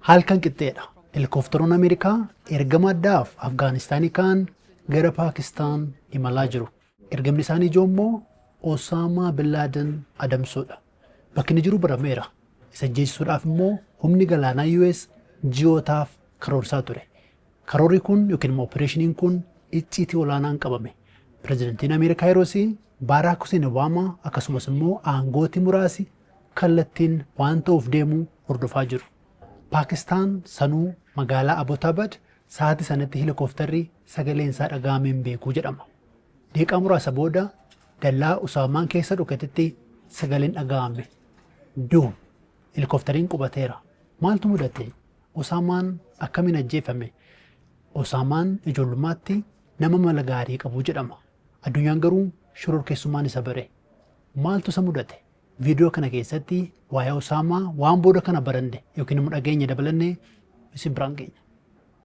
Halkan qixxeedha. Helikooftoroonni Ameerikaa ergama addaaf Afgaanistaanii ka'an gara Paakistaan imalaa jiru. Ergamni isaanii ijoo immoo Osaamaa Bin Laaden adamsuudha. Bakki inni jiru barameera. Isa ajjeesisuudhaaf immoo humni galaanaa US ji'ootaaf karoorsaa ture. Karoorri kun yookiin immoo opereeshiniin kun icciitii olaanaan qabame. Pirezidantiin Ameerikaa yeroosii Baaraak Huseen Obaamaa akkasumas immoo aangooti muraasi kallattiin waan ta'uuf deemu hordofaa jiru. Paakistaan sanuu magaalaa Abbottabad sa'aatii sanatti helikoophtarri sagaleen isaa dhaga'amee hin beeku jedhama. Daqiiqaa muraasa booda dallaa Usaamaan keessa dhokatetti sagaleen dhaga'ame. Duum! Helikooftariin qubateera. Maaltu mudate? Usaamaan akkamiin ajjeefame? Osaamaan ijoollummaatti nama mala gaarii qabu jedhama. Addunyaan garuu shororkeessummaan isa bare. Maaltu isa mudate? Viidiyoo kana keessatti waa'ee Osaamaa waan booda kana baranne yookiin immoo dhageenye dabalanne isin biraan geenya.